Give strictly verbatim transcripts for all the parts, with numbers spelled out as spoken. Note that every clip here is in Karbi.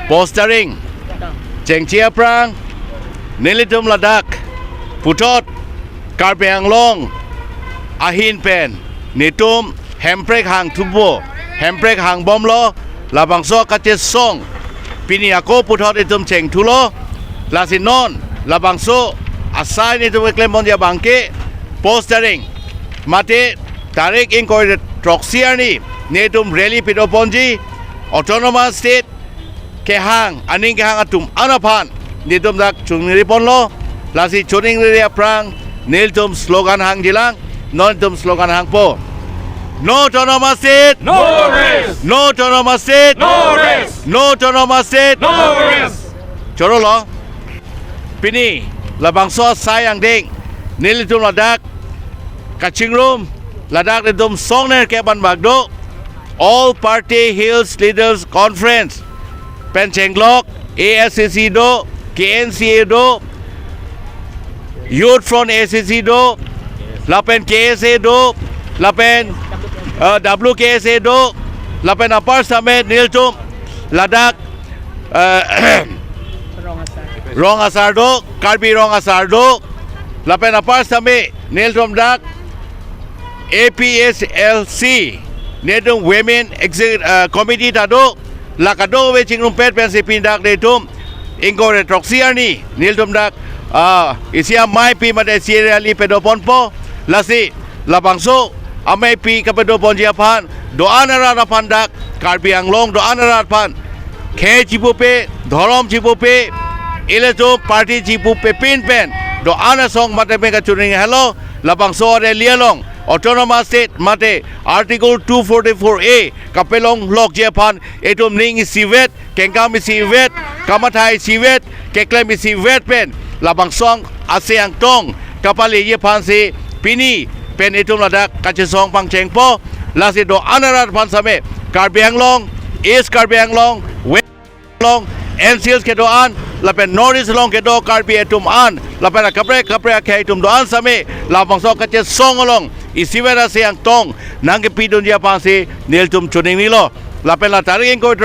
Postering chengji aphrang nelitum ladak puthot Karbi Anglong ahin pen netum hemprek hang thupo, hemprek hang bomlo, labangso kachesong pini ako puthot itum chengthulo. Lasi non labangso asai netum keklem ponji abangke postering mate tarik ingkoi throksi arni netum rally pado ponji, Autonomous State kehang, aning kehang atum an aphan netum dak choningri ponlo. Lasi choningri aphrang nelitum slogan hangjilang, non netum slogan hangpo. No Autonomous State! No rest! No Autonomous State! No rest! No Autonomous State! No rest! Chorolo. Pini labangso asai angdeng nelitum ladak kachingrum, ladak netum songner keban bak do, All Party Hills Leaders Conference pen chenglok, A S C C do, K N C A do, Youth Front A S C C do, lapen K S A do, lapen uh, W K S A do, lapen apar sitame nelitum ladak uh, Rong Asar do, Karbi Rong Asar do, lapen apar sitame nelitum dak A P H L C, netum Women Exec- uh, Committee ta do, la kadokave chingrumpet pensi pini dak netum ingkoi throksi arni nelitum dak uh, isi amei pi mate isi rally pado ponpo. Lasi labangso amei pi kapado ponji aphan do-an arat aphan dak Karbi Anglong do-an arat aphan khei chipupe, dhorom chipupe, ilitum party chipupe pin pen do-an asong mate pen kachoningri helo. Labangso rally along Autonomous State mate Article two forty-four A kapelong lokji aphan itum ning isivet, kengkam isivet, kamatha isivet, keklem isivet pen labangso asai angtong kapaleji aphansi pini pen itum ladak kachesong pangchengpo. Lasi do-an arat aphan sitame Karbi Anglong, East Karbi Anglong, West Anglong, N C Hills kedo-an, lapen North East along kedo Karbi atum an, lapen akaprek kaprek akhei atum do-an sitame labangso kachesong along isivet asai angtong nangkepidunji aphansi nelitum choningrilo. Lapen la tarik ingkoi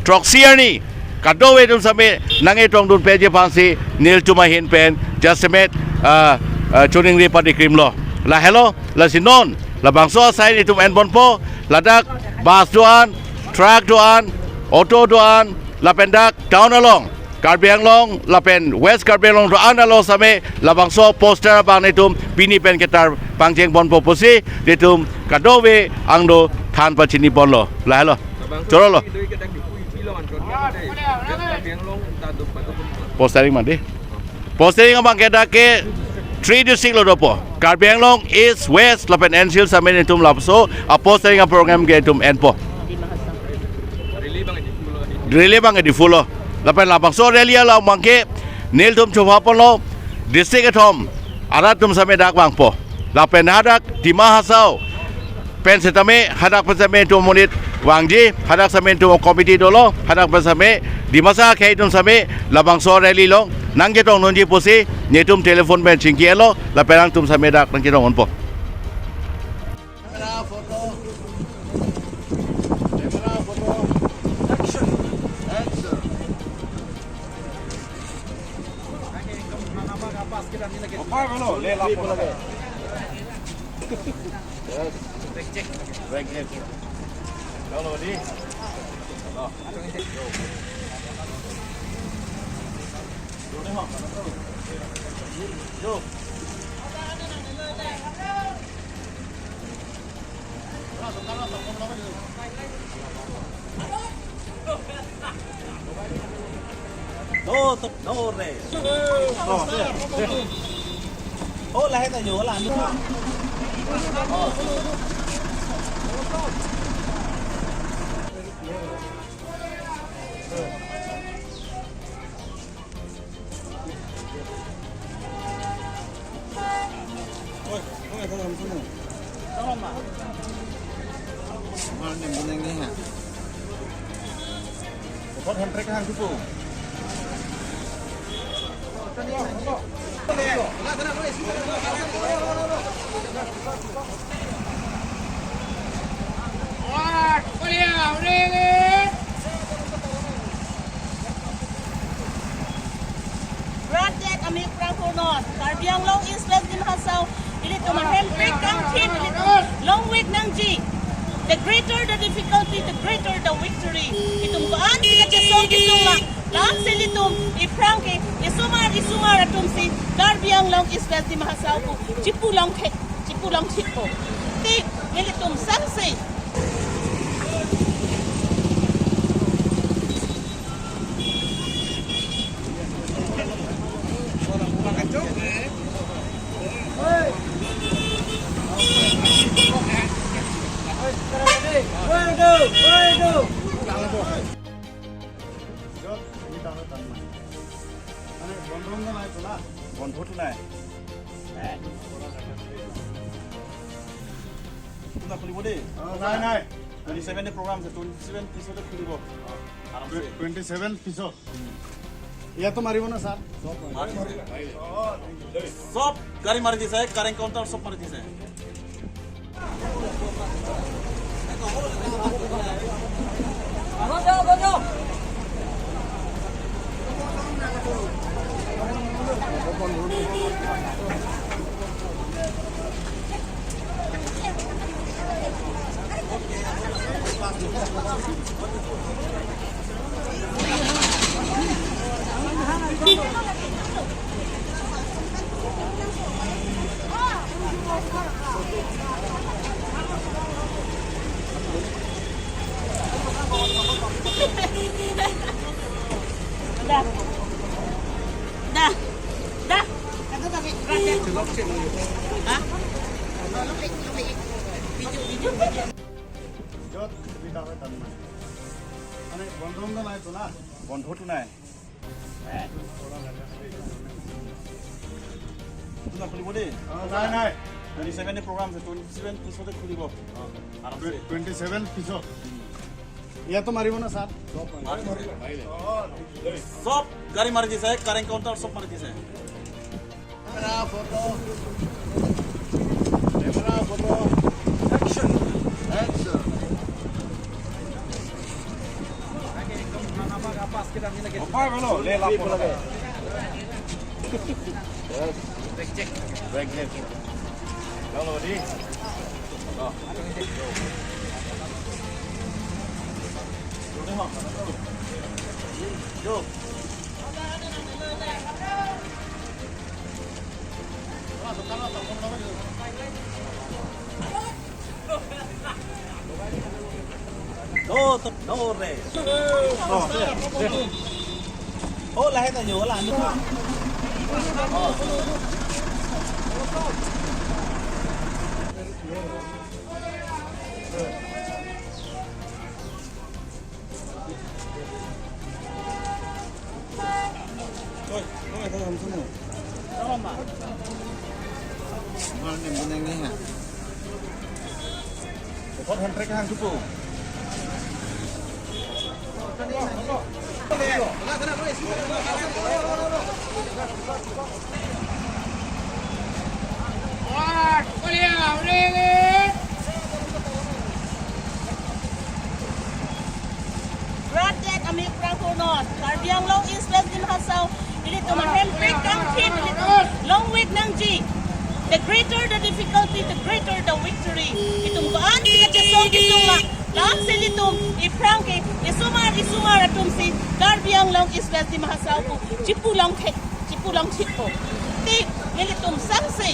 throksi arni kadokave atum sitame nangketongdun peji aphansi nelitum ahin pen jasemet uh, uh, choningri padikrimlo. Lahelo, lasi non labangso asai netum en ponpo, ladak bus do-an, truck do-an, auto do-an, lapen dak town along Karbi Anglong lapen West Karbi Anglong do-an along sitame labangso poster abang netum pini pen ketar pangcheng ponpo pusi netum kadokave angno than pachini ponlo. Lahelo. Chorolo. Postering mati. Postering abangke dak ke three district lo dopo. Karbi Anglong, East, West, lapen N C Hills sitame netum labangso apostering aprogram ke netum enpo. Rally abangke Diphu lo. Lapen labangso rally along abangke nelitum chova ponlo district kethom arat atum sitame dak vangpo. Lapen hadak Dima Hasao pen sitame, hadak pen sitame netum monit vangji, hadak sitame netum committee dolo, hadak pen sitame Dimasa akhei atum sitame labangso rally along nangketongdunji pusi netum telephone pen chingki-etlo, lapen nangtum sitame dak nangketongdunpo. No, no, no, re. Oh, lahai ta jo, la. Prang Kurnon, Karbi Anglong East West Dima Hasao, ilitum ahemprek kangthip, ilitum longvek nangji. The greater the difficulty, the greater the victory. Itum ko-an si kachesong kesung lang, lang si ilitum iphrang ke, isomar, isomar atum si, Karbi Anglong East West Dima Hasao ko, chipu longthek, chipu longthekpo. Tik, ilitum sangse. বন্ধ নাই তো না? বন্ধটো নাই। কোনা খুলিব দেই? অ, নাই, নাই। টুৱেণ্টি ছেভেন ডে প্ৰগ্ৰাম আছে, টুৱেণ্টি ছেভেন পিছতে খুলিব। আৰামছে। টুৱেণ্টি ছেভেন পিছত? ইয়াতো মাৰিব না, ছাৰ? মাৰি দিছে। চব গাড়ী মাৰি দিছে, কাৰেণ্ট কাউণ্টাৰ চব মাৰি দিছে। Da. Da. Da. Ha? য'ত সুবিধা হয় তাত মানে। মানে বন্ধ বন্ধ নাই তো না? বন্ধটো নাই। কোনা খুলিব দেই? অ, নাই, নাই। টুৱেণ্টি ছেভেন ডে প্ৰগ্ৰাম আছে, টুৱেণ্টি ছেভেন পিছতে খুলিব। আৰামছে। টুৱেণ্টি ছেভেন পিছত? ইয়াতো মাৰিব না, ছাৰ? মাৰি দিছে। চব গাড়ী মাৰি দিছে, কাৰেণ্ট কাউণ্টাৰ চব মাৰি দিছে। Camera, photo. Camera, photo. Action. Action. Opa, bolo, le la photo. Yes. Break, break. Break, break. Chalo, ready? Go. Go. No, no, no, re. Oh, lahe ta jo, la, no. Gradet amik prang kurnon, Karbi Anglong East West Dima Hasao, ilitum ahemprek kangthip, ilitum longvek nangji. The greater the difficulty, the greater the victory. Itum ko-an si kachesong kesung lang, lang si ilitum iphrang ke, isomar, isomar atum si, Karbi Anglong East West Dima Hasao ko, chipu longthek, chipu longthekpo. Tik, ilitum sangse.